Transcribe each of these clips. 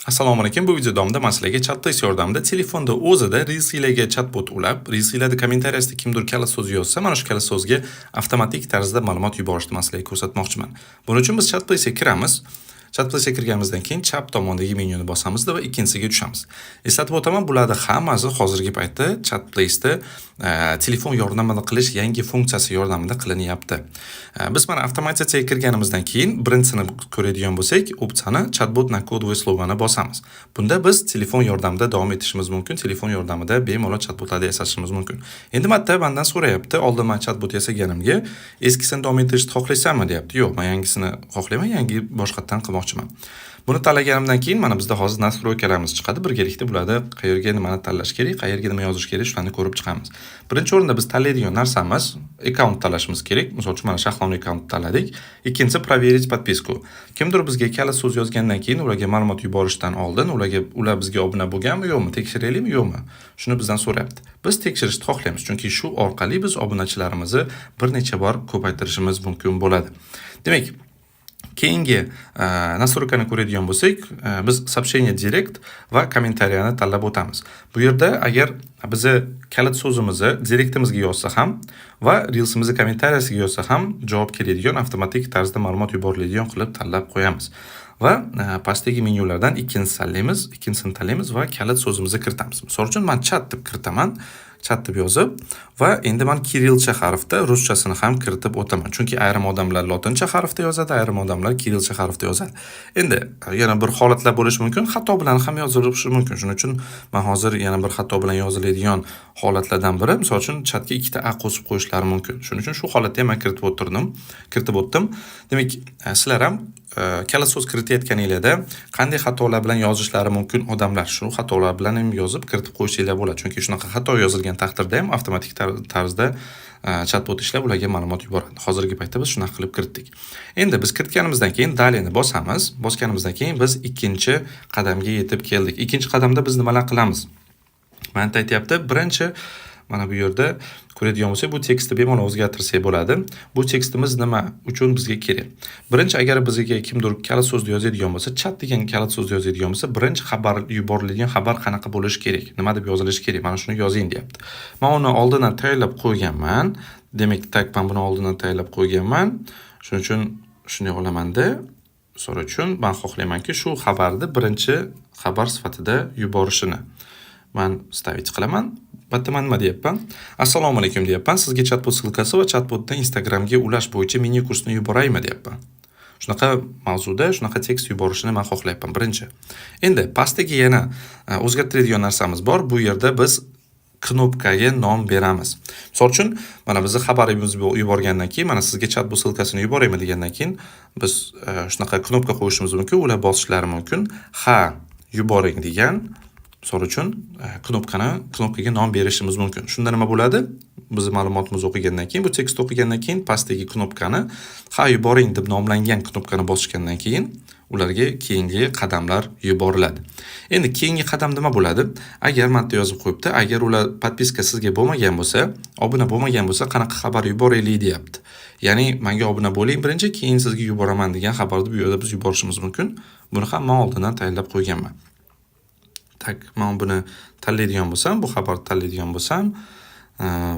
Assalomu alaykum. Bu video davomida man sizlarga ChatPlace yordamida telefonda o'zida Reels'larga chatbot ulab, Reels'larda kommentariyasida kimdir kalit so'z yozsa, mana shu kalit so'zga avtomatik tarzda ma'lumot yuborishni man sizlarga ko'rsatmoqchiman. Buning uchun biz ChatPlace'ga kiramiz. ChatPlace'ga kirganimizdan keyin chap tomondagi menyuni bosamiz va ikkinchisiga tushamiz. Eslatib o'taman, bularni hammasi hozirgi paytda ChatPlace'da telefon yordamida qilish yangi funksiyasi yordamida qilinyapti. Biz mana avtomatizatsiyaga kirganimizdan keyin birinchisini ko'radigan bo'lsak, opsiyani "Chatbot на кодовое слово" ni bosamiz. Bunda biz telefon yordamida davom etishimiz mumkin. Telefon yordamida bemalol chatbotlarni yasashimiz mumkin. Endi marta mandan so'rayapti, oldin man chatbot yasaganimga eskisini davom ettirishni xohlaysanmi, deyapti. Yo'q, men yangisini xohlayman, yangi boshqatdan qilmoqchiman. Buni tanlaganimdan keyin mana bizda hozir настройка larimiz chiqadi. Birgalikda bularda qayerga nimani tanlash kerak, qayerga nima yozish kerak, shularni ko'rib chiqamiz. Birinchi o'rinda biz tanlaydigan narsamiz akkaunt tanlashimiz kerak. Misol uchun, mana Shahlon akkaunt tanladik. Ikkinchisi "Проверить подписку". Kimdir bizga kalit so'z yozgandan keyin ularga ma'lumot yuborishdan oldin ularga ular bizga obuna bo'lganmi, yo'qmi, tekshiraylikmi, yo'qmi? Shuni bizdan so'rayapti. Biz tekshirishni xohlaymiz, chunki shu orqali biz obunachilarimizni bir necha bor ko'paytirishimiz mumkin bo'ladi. Demak, keyingi настройка ni ko'radigan bo'lsak, biz "Сообщение директ" va kommentariyani tanlab o'tamiz. Bu yerda agar bizni kalit so'zimizni direktimizga yozsa ham va Reelsimizni kommentariyasiga yozsa ham javob keladigan, avtomatik tarzda ma'lumot yuboriladigan qilib tanlab qo'yamiz. Va pastdagi menyulardan ikkinchisini tanlaymiz va kalit so'zimizni kiritamiz. Misol uchun, men "chat" deb kiritaman. "Chat" deb yozib va endi man kirilcha harfda ruschasini ham kiritib o'taman. Chunki ayrim odamlar lotincha harfda yozadi, ayrim odamlar kirilcha harfda yozadi. Endi yana bir holatlar bo'lishi mumkin, xato bilan ham yozilishi mumkin. Shuning uchun man hozir yana bir xato bilan yoziladigan holatlardan biri, misol uchun, chatga ikkita a qo'shib qo'yishlari mumkin. Shuning uchun shu holatda ham man kiritib o'tirdim, kiritib o'tdim. Demak, sizlar ham kalit so'z kiritayotganinglarda qanday xatolar bilan yozishlari mumkin odamlar, shu xatolar bilan ham yozib kiritib qo'yishinglar bo'ladi. Chunki shunaqa xato yozilgan taqdirda ham avtomatik tarzda chatbot ishlab ularga ma'lumot yuboradi. Hozirgi paytda biz shunaqa qilib kiritdik. Endi biz kiritganimizdan keyin "Далее" ni bosamiz. Bosganimizdan keyin biz ikkinchi qadamga yetib keldik. Ikkinchi qadamda biz nimalar qilamiz? Mana aytyapti, birinchi mana bu yerda ko'radigan bo'lsak, bu tekstni bemalol o'zgartirsak bo'ladi. Bu tekstimiz nima uchun bizga kerak? Birinchi, agar bizga kimdir kalit so'zni yozadigan bo'lsa, "chat" degan kalit so'zni yozadigan bo'lsa, birinchi xabar yuboriladigan xabar qanaqa bo'lishi kerak? Nima deb yozilishi kerak? Mana shuni yozing, deyapti. Men uni oldindan tayyorlab qo'yganman. Demak, так, men buni oldindan tayyorlab qo'yganman. Shuning uchun shunday olamanda, misol uchun, men xohlaymanki, shu xabarni birinchi xabar sifatida yuborishini. Man "Вставить" qilaman. Bu yerda man nima deyapman? "Assalomu alaykum", deyapman. "Sizga chatbot ссылка si va chatbotni Instagramga ulash bo'yicha mini kursni yuboraymi?" deyapman. Shunaqa mavzuda shunaqa tekst yuborishini men xohlayapman birinchi. Endi pastdagi yana o'zgartiradigan narsamiz bor. Bu yerda biz knopkaga nom beramiz. Misol uchun, mana bizni xabarimizni yuborgandan keyin, mana "Sizga chatbot ссылка sini yuboraymi?" degandan keyin biz shunaqa knopka qo'yishimiz mumkin, ular bosishlari mumkin. "Ha, yuboring" degan, misol uchun, knopkaga nom berishimiz mumkin. Shunda nima bo'ladi? Bizni ma'lumotimizni o'qigandan keyin, bu tekstni o'qigandan keyin pastdagi knopkani, "Ha, yuboring" deb nomlangan knopkani bosishgandan keyin ularga keyingi qadamlar yuboriladi. Endi keyingi qadam nima bo'ladi? Agar mana yerda yozib qo'yibdi, agar ular подписка sizga bo'lmagan bo'lsa, obuna bo'lmagan bo'lsa, qanaqa xabar yuboraylik, deyapti. Ya'ni menga obuna bo'ling birinchi, keyin sizga yuboraman degan xabarni bu yerda biz yuborishimiz mumkin. Buni ham men oldindan tayyorlab qo'yganman. Так, men buni tanlaydigan bo'lsam, bu xabarni tanlaydigan bo'lsam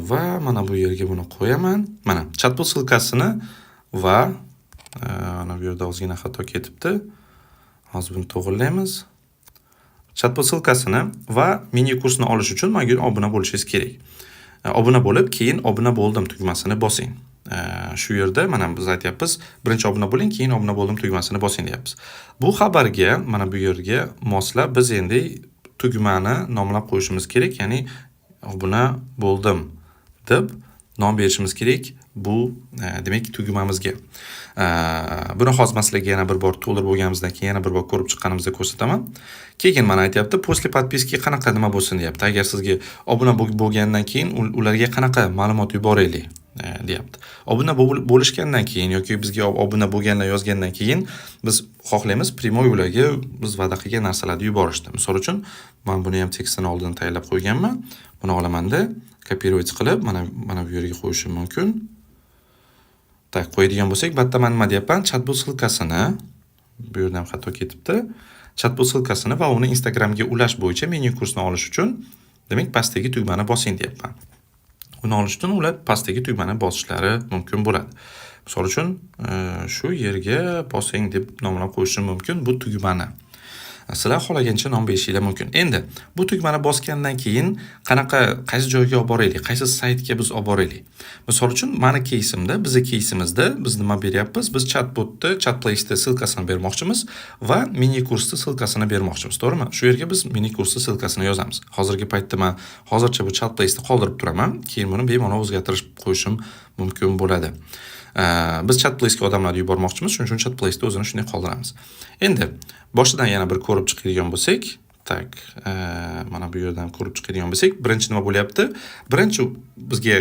va mana bu yerga buni qo'yaman. Mana chatbot ссылка sini va mana bu yerda ozgina xato ketibdi. Hozir buni to'g'rilaymiz. Chatbot ссылка sini va mini kursni olish uchun menga obuna bo'lishingiz kerak. Obuna bo'lib, keyin "Obuna bo'ldim" tugmasini bosing. Shu yerda mana biz aytyapmiz, birinchi obuna bo'ling, keyin "Obuna bo'ldim" tugmasini bosing, deyapmiz. Bu xabarga, mana bu yerga moslab biz endi tugmani nomlab qo'yishimiz kerak, ya'ni "Obuna bo'ldim" deb nom berishimiz kerak bu demak, tugmamizga. Buni hozir man sizlarga yana bir bor to'ldirib bo'lganimizdan keyin yana bir bor ko'rib chiqqanimizda ko'rsataman. Keyin mana aytyapti, "После подписки" qanaqa nima bo'lsin, deyapti. Agar sizga obuna bo'lgandan keyin ularga qanaqa ma'lumot yuboraylik, deyapti. Obuna bo'lishgandan keyin yoki bizga obuna bo'lganlar yozgandan keyin biz xohlaymiz прямой ularga biz va'da qilgan narsalarni yuborishni. Misol uchun, men buni ham tekstini oldin tayyorlab qo'yganman. Buni olamanda, копировать qilib, mana bu yerga qo'yishim mumkin. Так, qo'yadigan bo'lsak, bu yerda man nima deyapman? Chatbot ссылка sini, bu yerda ham xato ketibdi. Chatbot ссылка sini va uni Instagramga ulash bo'yicha mini kursni olish uchun, demak, pastdagi tugmani bosing deyapman. Uni olish uchun ular pastdagi tugmani bosishlari mumkin bo'ladi. Misol uchun, shu yerga bosing deb nomlab qo'yishim mumkin bu tugmani. Sizlar xohlagancha nom berishinglar mumkin. Endi bu tugmani bosgandan keyin qanaqa, qaysi joyga olib boraylik, qaysi saytga biz olib boraylik? Misol uchun, mani keysimda, bizni keysimizda biz nima beryapmiz? Biz chatbotni, ChatPlace'da ссылка sini bermoqchimiz va mini kursni ссылка sini bermoqchimiz, to'g'rimi? Shu yerga biz mini kursni ссылка sini yozamiz. Hozirgi paytda man hozircha bu ChatPlace'ni qoldirib turaman, keyin buni bemalol o'zgartirib qo'yishim mumkin bo'ladi. Biz ChatPlace'ga odamlarni yubormoqchimiz, shuning uchun ChatPlace'ni o'zini shunday qoldiramiz. Endi boshidan yana bir ko'rib chiqadigan bo'lsak, так, mana bu yerdan ko'rib chiqadigan bo'lsak, birinchi nima bo'lyapti? Birinchi bizga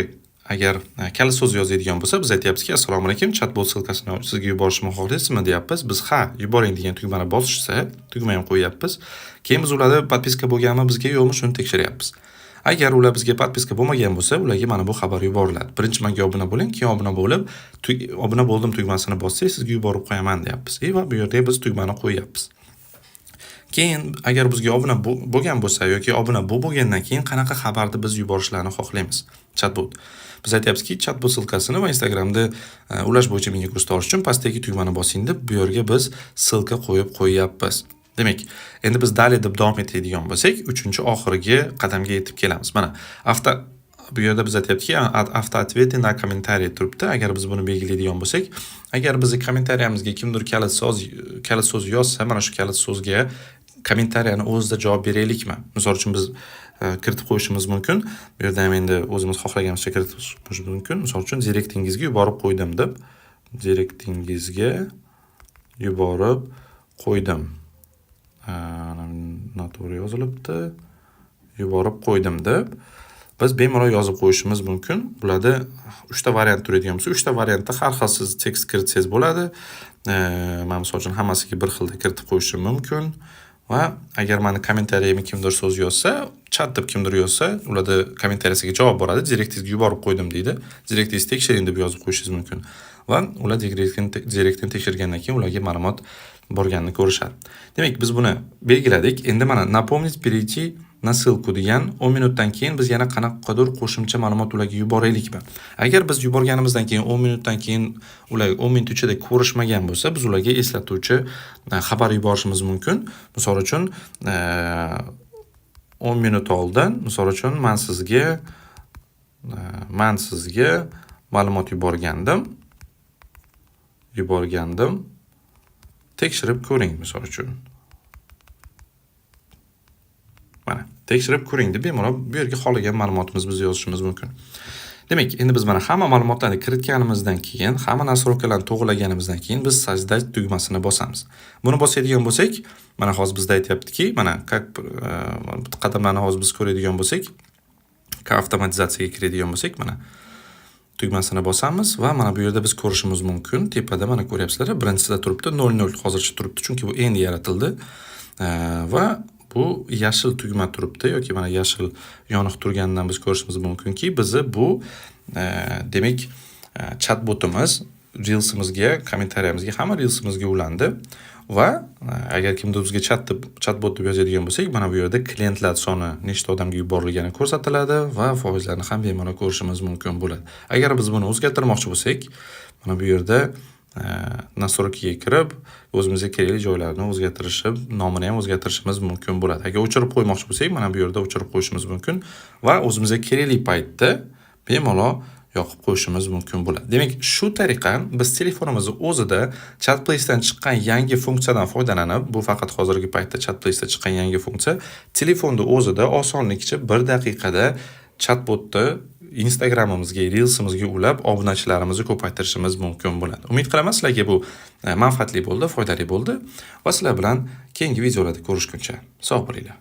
agar kalit so'z yozadigan bo'lsa, biz aytyapmizki, assalomu alaykum, chatbot ссылка sini sizga yuborishimni xohlaysizmi deyapmiz. Biz ha, yuboring degan tugmani bosishsa, tugma ham qo'yyapmiz. Keyin biz ularda подписка bo'lganmi bizga yo'qmi, shuni tekshiryapmiz. Agar ular bizga подписка bo'lmagan bo'lsa, ularga mana bu xabar yuboriladi. Birinchi menga obuna bo'ling, keyin obuna bo'lib, obuna bo'ldim tugmasini bossangiz, sizga yuborib qo'yaman deyapmiz. Va bu yerda biz tugmani qo'yyapmiz. Keyin agar bizga obuna bo'lgan bo'lsa yoki obuna bo'lgandan keyin qanaqa xabarni biz yuborishlarini xohlaymiz? Chatbot. Biz aytyapmizki, chatbot ссылка sini va Instagramda ulash bo'yicha mini kursni olish uchun pastdagi tugmani bosing deb bu yerga biz ссылка qo'yib qo'yyapmiz. Demak, endi biz далее deb davom etadigan bo'lsak, uchinchi oxirgi qadamga yetib kelamiz. Mana avto bu yerda biz aytyaptiki, автоответы на комментарии turibdi. Agar biz buni belgilaydigan bo'lsak, agar bizni kommentariyamizga kimdir kalit so'z yozsa, mana shu kalit so'zga kommentariyani o'zida javob beraylikmi? Misol uchun, biz kiritib qo'yishimiz mumkin. Bu yerda ham endi o'zimiz xohlaganimizcha kiritib qo'yishimiz mumkin. Misol uchun, direktingizga yuborib qo'ydim deb, direktingizga yuborib qo'ydim. Noto'g'ri yozilibdi. Yuborib qo'ydim deb biz bemalol yozib qo'yishimiz mumkin. Bularda 3 ta variant turadigan bo'lsa, 3 ta variantda har xil siz tekst kiritsangiz bo'ladi. Man misol uchun hammasiga bir xilda kiritib qo'yishim mumkin. Va agar mani kommentariyamga kimdir so'z yozsa, chat deb kimdir yozsa, ularda kommentariyasiga javob boradi. Direktingizga yuborib qo'ydim deydi. Direktingizni tekshiring deb yozib qo'yishingiz mumkin. Va ular direktini tekshirgandan keyin ularga ma'lumot borganini ko'rishadi. Demak, biz buni belgiladik. Endi mana напомнить перейти на ссылку degan 10 minutdan keyin biz yana qanaqadir qo'shimcha ma'lumot ularga yuboraylikmi? Agar biz yuborganimizdan keyin 10 minutdan keyin ular 10 minut ichida ko'rishmagan bo'lsa, biz ularga eslatuvchi xabar yuborishimiz mumkin. Misol uchun, 10 minut oldin, misol uchun, man sizga ma'lumot yuborgandim. Tekshirib ko'ring, misol uchun. Mana, tekshirib ko'ring deb bemalol bu yerga xohlagan ma'lumotimizni biz yozishimiz mumkin. Demak, endi biz mana hamma ma'lumotlarni kiritganimizdan keyin, hamma настройка larni to'g'rilaganimizdan keyin biz создать tugmasini bosamiz. Buni bosadigan bo'lsak, mana hozir bizda aytyaptiki, mana как qadamlarni hozir biz ko'radigan bo'lsak, avtomatizatsiyaga kiradigan bo'lsak, mana tugmasini bosamiz va mana bu yerda biz ko'rishimiz mumkin. Tepada mana ko'ryapsizlar, birinchisida turibdi 00 hozircha turibdi, chunki bu endi yaratildi. Va bu yashil tugma turibdi yoki mana yashil yoniq turganidan biz ko'rishimiz mumkinki, bizni bu demak, chatbotimiz Reelsimizga, kommentariyamizga, hamma Reelsimizga ulandi va agar kimdir bizga chatbot deb yozadigan bo'lsak, mana bu yerda klientlar soni nechta odamga yuborilgani ko'rsatiladi va foizlarni ham bemalol ko'rishimiz mumkin bo'ladi. Agar biz buni o'zgartirmoqchi bo'lsak, mana bu yerda настройка ga kirib, o'zimizga kerakli joylarni o'zgartirishib, nomini ham o'zgartirishimiz mumkin bo'ladi. Agar o'chirib qo'ymoqchi bo'lsak, mana bu yerda o'chirib qo'yishimiz mumkin va o'zimizga kerakli paytda bemalol yoqib qo'yishimiz mumkin bo'ladi. Demak, shu tariqa biz telefonimizni o'zida ChatPlace'dan chiqqan yangi funksiyadan foydalanib, bu faqat hozirgi paytda ChatPlace'da chiqqan yangi funksiya, telefonda o'zida osonlikcha 1 daqiqada chatbotni Instagramimizga, Reelsimizga ulab, obunachilarimizni ko'paytirishimiz mumkin bo'ladi. Umid qilaman, sizlarga bu manfaatli bo'ldi, foydali bo'ldi va sizlar bilan keyingi videolarda ko'rishguncha sog' bo'linglar.